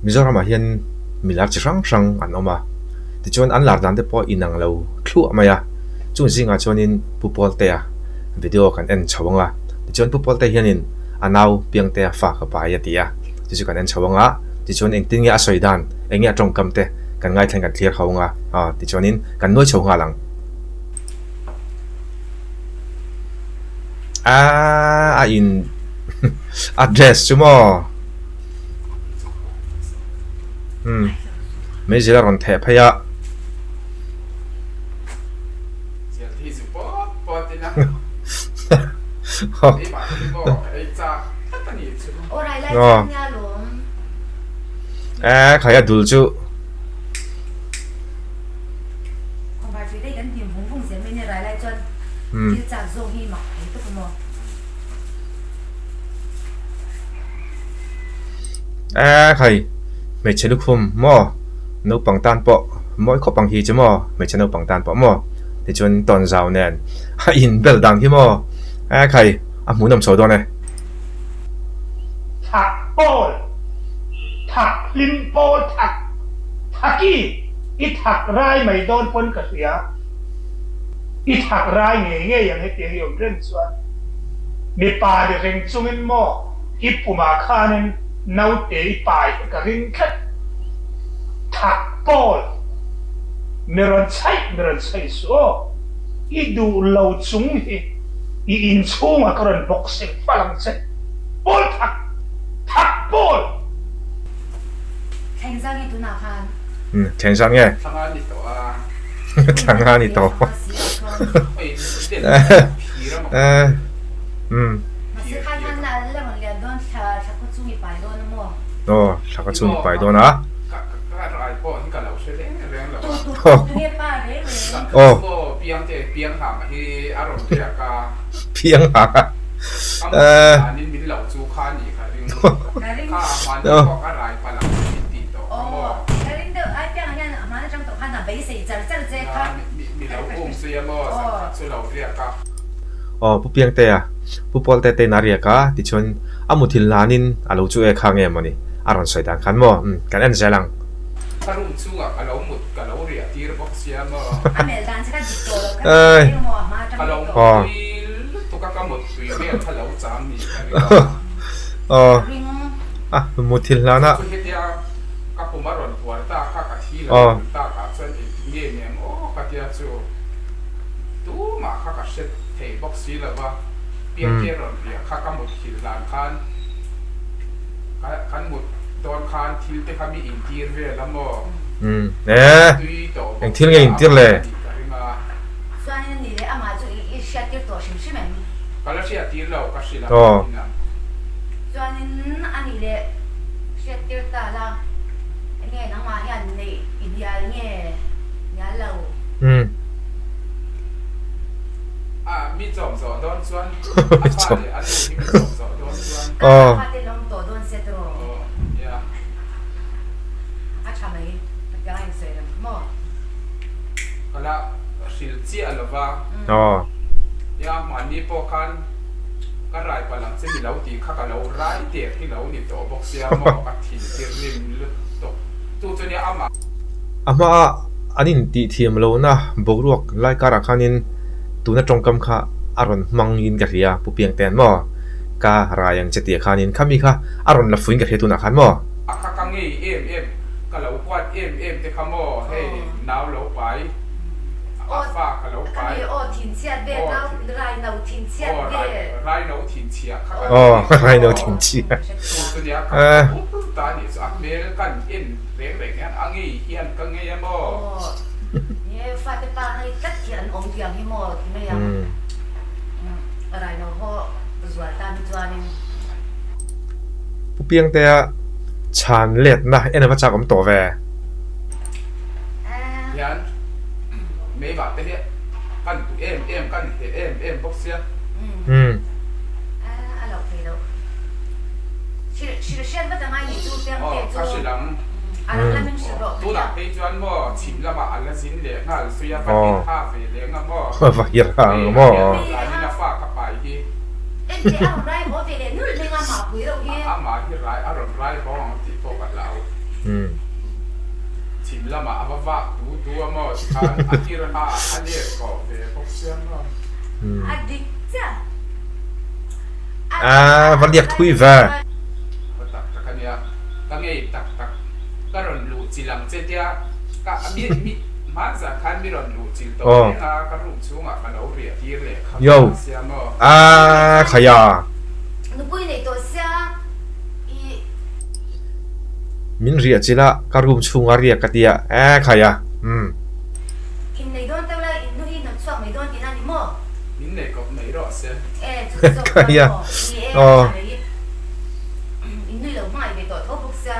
Mizoramah hian milar chi hrang hrang an awm a, tichuan an lar dan te pawh inang lo thluah mai a, chung zingah chuanin Pu Pawltea video kan en chho ang a, tichuan Pu Pawltea hianin a nau Piangtea fa ka pai a ti a, chu chu kan en chho ang a, tichuan engtin nge a sawi dan, eng nge a tawngkam te kan ngaithleng kan thlir ho ang a, aw tichuanin kan nuai chho nghal ang. Aaa a in a dress chu maw. Umm meizil a rawn theh phei a. Aaa khai a dul chu. Umm. Eee khai hmeichhe lukhum maw naupang tan pawh mawi khawp ang hi chu maw hmeichhe naupang tan pawh maw tichuan tawn zau nen a inbel dan hi maw eee khai a hmuhnawm chho dawn e. Thak pawl thak hlim pawl thak thaki i thak rai mai dawn pawn ka hria i thak rai ngei ngei ang hetiang i awm reng chuan. Mipa ni reng chungin maw i pumah khanin naute i pai hi ka ring tlat. Thak pawl, mi rawn chhaih mi rawn chhaih suh aw, i duh lo chung hi i inchhungah ka rawn bawk seng fal ang che. Pawl thak, thak pawl! Thleng zang nge tunah khan? Thleng zang nge? Thlang a ni tawh a. Thlang a ni tawh. Aw thla khaw chung i pai dawn a. Aw. Piang hang a. Aw Pu Piangtea, Pu Pawlte te in a riak a, tichuan a muthilh hlanin a lo chu e kha nge mawni a rawn sawi dan khan maw umm kan en zel ang. Aw a muthilh hlana. Ka pum a rawn puar ta kha ka thi lo tul tak ah chuan engtin nge ni ang aw ka tia chu tumah kha ka hre thei bawk si lo va, piangte rawn riah kha ka mut thil hlan khan ka kan mut dawn khan thil te kha mi intir vel a maw tui tawh bawk Eng thil nge intir le? nih ka ring a. Chuanin a nih leh amah chu i hriattir tawh hrim hrim em? Ka la hriattir lo ka hrilh ang ina. Chuanin a nih leh hriattir ta la, enge nangmah hian neih i hnial nge hnial lo? Umm. A mi chawm zawh dawn chuan a fa leh a nu hi mi chawm zawh dawn chuan. Ka fa te lawm tawh dawn se tawh. Aw ya. A tha mai, ka piang a insawi reng kha maw? Ka la hrilh chiah lo va. Aw. Ya mahni pawh khan. Ka rai palh ang che mi lo tih kha ka lo rai der hi lo ni tawh bawk sia maw ka thin tir rim lutuk tu chu nia amah. A hmaa an intih thiam lohna boruak lai karah khanin tuna tawngkam kha a rawn hmang in ka hria Pu Piangtean maw ka rai ang che tih khanin khami kha a rawn la fuin ka hria tunah khan maw. A kha ka ngei em em ka lo huat em em te kha maw hei nau lo pai. A fa ka lo pai. Aw thinchhiat ve nau raino thinchhiat ve. Aw raino thinchhia kha ka Aw raino thinchhia. Chu chu nia ka hmu ta a nih chu a hmel kan en reng reng hian a ngei hian ka ngei a maw. Aw he fate pa ngei tlat hi an awm tiang hi maw ti mai ang. Raino ho zual tan hi chuanin. Pu Piangtea chhan letna en ava chak awm tawh ve. Hian meivah te hi kan duh em em kan heh em em bawk sia. Umm. A loh thei loh. Hrilh hrilh hriat vat angai nih chu piang te chu. Aw ka hrilh ang. A rang lamin hrilh rawh. Tunah phei chuan maw chhim lamah a la zin leh nghal zui a va hir ha ve leh nga maw. Va hir ha ang maw. Hei a fa ka pai hi. Engte a rawn rai haw ve leh nulh mai nga mahpui reuh hi. Amah hi rai a rawn rai haw ang tih pawh ka hlau. Chhim lamah a va vak du du a maw tikhan a tirha a let kawh ve bawk sia maw. A dik chiah. A va liak thui ve. Ka tak tak a nia, ka ngei tak tak. Ka rawn luh chilh ang che tia ka mi mi hmanzah khan mi rawn luh chilh tawh reng a, ka room chhungah ka lo riah tir leh kha ka sia maw. A khaia. Nupui nei tawh sia i. Min riah chilh a, ka room chhunga riak ka tia e khaia umm. In nei dawn teuh la, in nu hi hnawt chhuak mai dawn tihna a ni maw? Min nei kawp mai rawh se. E chu zawk chuan maw? Ni e, a tha mai. In nui lo hmangaih ve tawh tho bawk sia.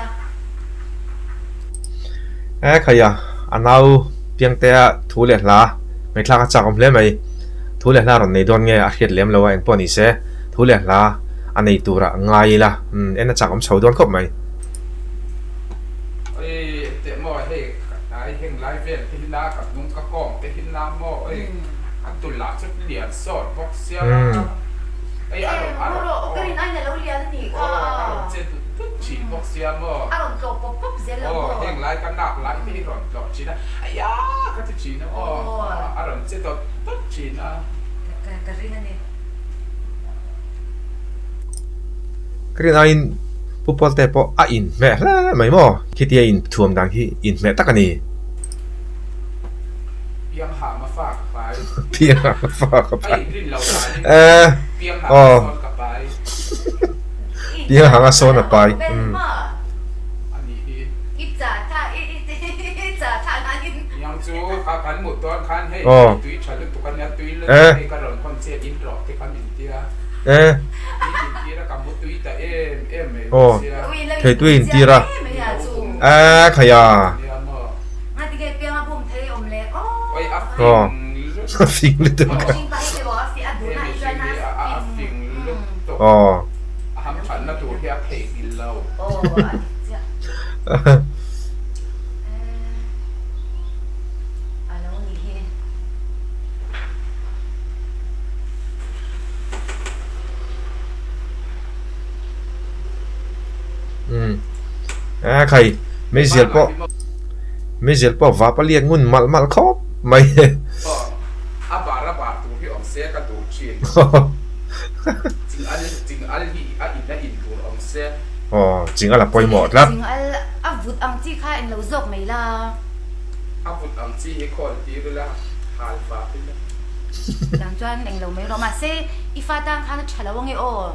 E khaia, a nau Piangtea thu leh hla ngaihthlak a chak awm hle mai. Thu leh hla rawn nei dawn nge a hriat lem lo a, engpawh ni se thu leh hla a nei turah ngai ila, umm en a chak awm chho dawn khawp mai. Oi teh maw hei ka hnai heng lai vel te hi na ka hnung ka kawng te hi na maw oi a tul lah chu lian sawt bawk sia oi a rawn a rawn aw ka rin aiin a lo lian a nih kha aw a rawn che tut tut thin bawk sia maw a rawn tlawh pawp pawp zel lo maw aw heng lai ka nak lai te hi rawn tlawh thin a aiya ka ti thin a maw a rawn che tawt tawt thin a. Ka ka ring a ni. Ka rin aiin Pu Pawlte pawh a inhmeh hle mai maw? Khitia inthuam dan khi inhmeh tak a ni. Piang hang a fa ka pai. Piang hang a fa ka pai. A inrin lo danin piang hang a sawn ka pai. Piang hang a sawn a pai. A nih hi. Piang chu kan mut dawn khan hei tui tha lutuk a nia tui lutuk hei ka rawn hawn chet in rawh te kha min tia. Aw, theitui in tir a, a khai a. Aw, a fing lutuk a. Aw. Umm a khai meizial pawh meizial pawh vap a liak ngun malh malh khawp mai a bar a bar tur hi awm se ka duh thin ching al ching al hi a in a in tur awm se aw ching al a pawimawh tlat ching al a vut ang chi kha englo zawk mai la a vut ang chi hi khawl tir ila hal vap ila. Dang chuan englo mai rawh mahse i fa tang khan a tha lo ange aw.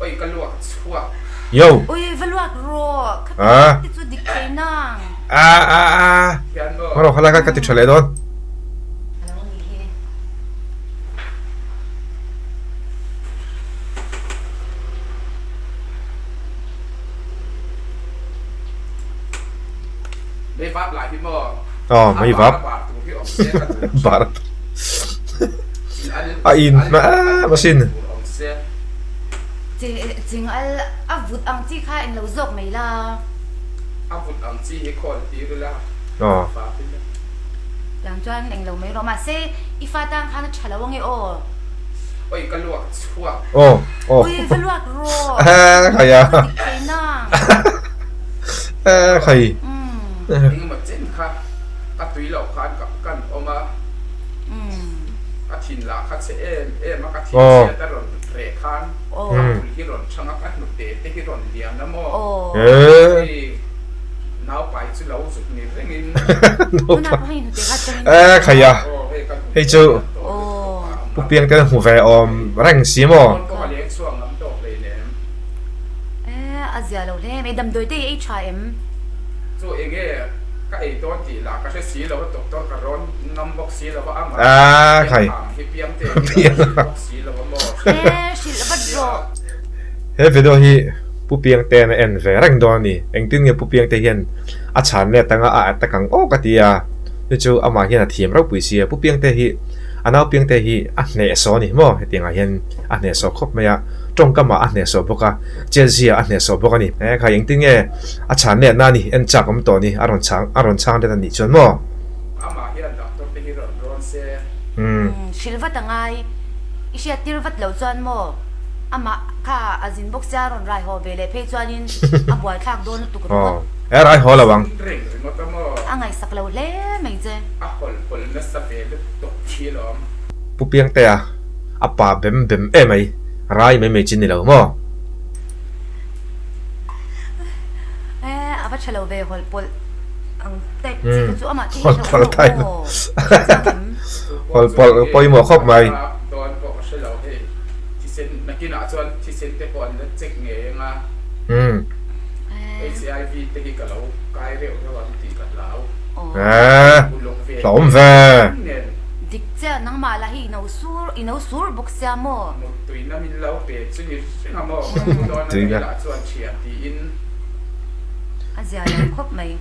Oi ka luak chhuak. Yo. Oi va luak rawh kha ti chu dik thei nang. A a a. Hmaraw kha lai kha ka ti tha leh dawn. Alo nih hi. Mei vap lah hi maw? Aw mei vap. Bar a in hma em asin. Ching al a vut ang chi kha englo zawk mai la. A vut ang chi hi khawl tir ila. Aw. Tiang chuan englo mai rawh mahse i fa tang khan a tha lo ange aw. Oi ka luak chhuak. Aw aw. Oi va luak rawh. Khaia. Dik thei nang. Eh khai. Engemaw chen kha ka tui loh khan ka kan awm a, ka thin lah kha che em em a, ka thin chhiat a rawn reh khan ka bul hi rawn chhang a, ka hnute te hi rawn lian a maw? Hei naupai chu lo zuk ni rengin. Eh khai a, hei chu Pu Piangte hmu ve awm reng si maw? Eh, a zia lo hle mai. Damdawi te i ei tha em? Chu enge ka ei dawn tih lah ka hre si lo a, doctor ka rawn ngam bawk si lo a, amah Ah, khai. piang hi piang te hi ka hrilh bawk si lo a maw? Eh, hrilh vat rawh. He video hi Pu Piangte'n a en ve reng dawn a ni. Engtin nge Pu Piangte hian a chhan let anga a attack ang aw ka ti a. Chu chu amah hian a thiam ropui si a. Pu Piangte hi a nau Piangte hi a hnehsawh a ni maw? Hetiangah hian a hnehsawh khawp mai a. Tawngkamah a hnehsawh bawk a, chelzia a hnehsawh bawk a ni. He kha engtin nge a chhan let na ni, en chak awm tawh ni, a rawn chhang a rawn chhang let a nih chuan maw? Amah hian doctor te hi rawn rawn se. Umm. Hrilh vat a ngai, i hriat tir vat loh chuan maw? Amah kha a zin bawk sia rawn rai haw ve leh phei chuanin a buaithlak dawn lutuk ringawt. E rai haw lo ang. Reng ringawt a maw? A ngaihsak lo hle mai che. A hawlh pawlh nasa ve lutuk khi lawm. Pu Piangtea, a pa bem bem em mai, rai mai mai chi ni lo maw? E, a va tha lo ve hawlh pawlh ang type chi kha chu amah te hi Hawlh pawlh hlauh type. maw? Hre chiang em? Hawlh pawlh pawimawh khawp mai. Dawn pawh ka hre lo hei, thisen nakinah chuan thisen te pawh an la check ngei anga. HIV te hi ka lo kai reuh reuh ang tih ka hlau. Eeh, hlauhawm ve. Dik chiah nangmah lah hi i no sur i no sur bawk sia maw? Muttuina min lo pe chu ni reng a maw? Ka mu dawn a ka ilah chuan thian tiin. A zia lo khawp mai.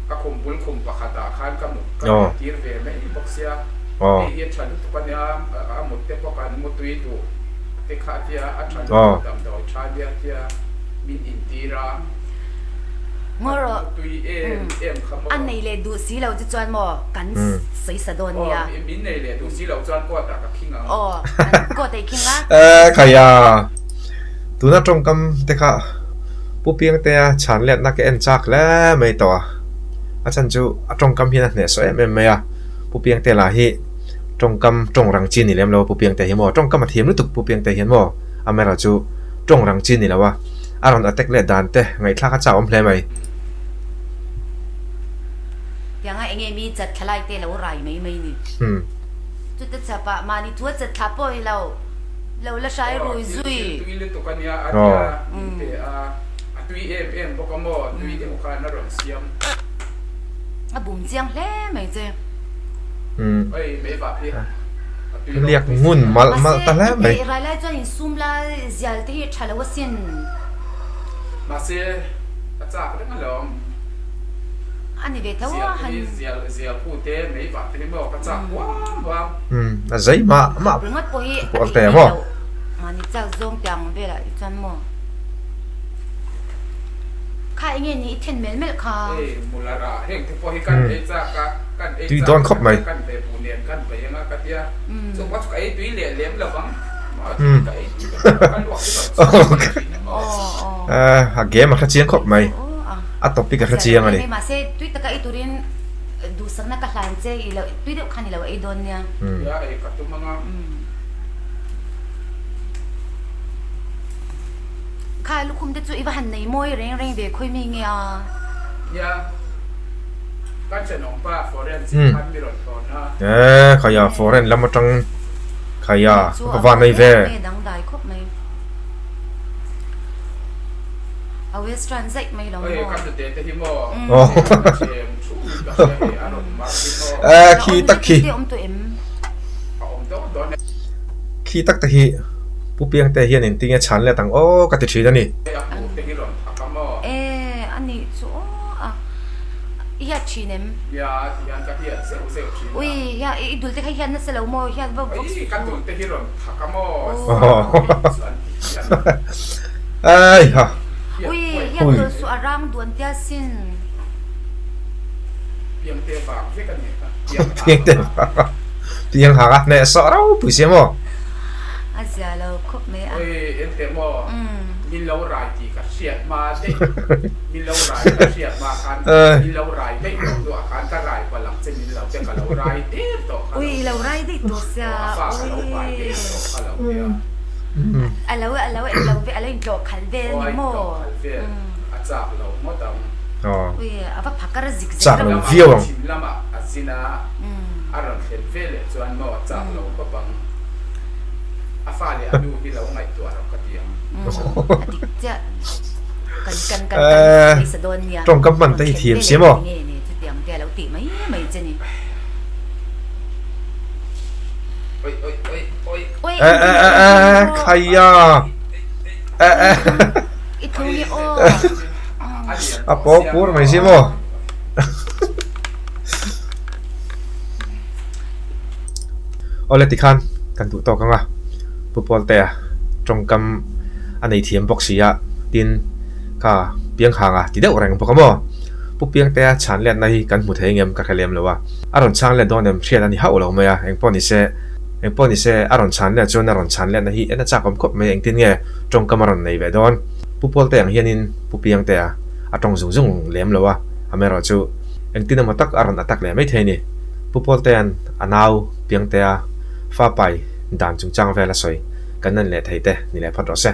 Ka khum bul khum pakhat ah khan ka mut ka riah tir ve mai bawk sia. Hei hi a tha lutuk a nia, a mut te pawh kan mutui duh te kha a tia a tha lutuk damdawi tha nia tia. Min intir a, Ngaw rawh. Tui em em kha maw? A nei leh duh si lo chu chuan maw kan sawi sa dawn nia. Aw, min nei leh duh si lo chuan court ah ka khing ang. Aw, kan court ah i khing a. Eh, khaia. Tuna tawngkam te kha Pu Piangtea chhan letna ka en chak hle mai tawh a. A chhan chu a tawngkam hian a hnehsawh em em mai a. Pu Piangtea lah hi tawngkam tawng rang chi ni lem lo a Pu Piangtea hi maw tawngkam a thiam lutuk Pu Piangtea hian maw amaherawhchu Tawng rang chi ni lo a, a rawn attack leh dan te ngaihthlak a chak awm hle mai. Tianga enge mi chat thla lai te lo rai mai mai ni. Chute chhapah mahni thu a chat thla pawh hi lo lo la hrai rui zui. Thil tui lutuk a nia a tia min pe a, a tui em em bawk a maw, tui deuh khan a rawn siam. A bum chiang hle mai che. Oi mei vah hi a tui Ka liak ngun malh malh ta hle mai. Mahse rai lai chuan insum la zial te hi a tha lo asin. Mahse a chak reng alawm. A ni ve tho a han. Zial te hi zial hu te mei vah te hi maw ka chak huam huam. Umm a zei mah mah Ringawt pawh hi a pawh tih te bik maw. loh. Mahni chak zawng tiang velah hi chuan maw. Kha enge ni i then mel mel kha. Hei Muller ah heng te pawh hi kan ei chak a, kan ei Tui chak dawn khawp mai. kan ve bu nen kan bei anga ka tia chu pawh chu ka ei tui leh lem lo vang ka ei tui ka ka luak hi rawn chhuak leh thin a maw. A game a hre chiang khawp mai, a topic a hre chiang a ni. Mahse tui taka ei turin duhsakna ka hlan che i lo tui deuh khan i lo ei dawn nia. Nia ei ka tum anga. Kha lukhum te chu i va han nei mawi reng reng ve khawi mi nge a? Nia, kan thenawm pa foreign zing khan mi rawn thawn a. E, khaia foreign lam atang khaia ka va nei ve. Nge dangdai khawp mai. A western zaih mai lo maw? Oi, ka hnute te hi maw? E, khi tak khi. Awm tawh em? A awm tawh dawn e. Khi tak te hi. Pu Piangte hian engtin nge chhan let ang aw ka ti thin a ni. E a nih chu aw a i hiat thin em? Ui hia i dul te kha hiat nasa lo maw hiat vak vak suh. Ai ha. Ui hiat dul suh a rang duan tia sin. Piangte vang vek a ni kha. Piangte vang piang hang a hnehsawh ropui sia maw. A zia lo khawp mai a. Oi ente maw min lo rai tih ka hriat hma daih min lo rai ka hriat hma khan min lo rai daih tawh hnuah khan ka rai palh ang che min lo te ka lo rai der tawh kha Ui i lo rai daih tawh sia a fa ka lo pai der tawh kha lo tia. A lo a lo lo ve a lo intlawh khalh vel a ni maw? Aw a intlawh khalh vel a chak lo ngawt ang. Ui a va phakar zik zek Chak lo viau ang. Chhim lamah a zin a a rawn thlen vel leh chuan maw a chak lo khawp ang. A fa leh a nu hi lo ngaihtuah rawh ka ti ang. A dik chiah. Kan kan kan kan sawi sa dawn nia. Tawngkam hman te hi thiam si maw? Nge ni chutiang te a lo tih mai mai che ni. Oi oi oi oi. Oi Eh eh eh eh khaia. Eh eh. I thu nge aw. A pawk pur mai si maw? Awle tikhan kan duh tawk ang a, Pu Pawltea tawngkam a nei thiam bawk si a, tin kha Pianghanga ti deuh reng bawk a maw? Pu Piangtea chhan letna hi kan hmu thei ngem ka hre lem lo a, a rawn chhang let dawn em hriat a ni hauh lo mai a, engpawh ni se engpawh ni se a rawn chhan let chuan a rawn chhan letna hi en a chak awm khawp mai engtin nge tawngkam a rawn nei ve dawn? Pu Pawltea ang hianin Pu Piangtea. A tawng zung zung lem lo a, amaherawhchu engtin emaw tak a rawn attack leh maithei a ni. Pu Pawltea'n a nau Piangtea fa pai dan chungchang vel a sawi kan en leh thei te ni leh phawt rawh se.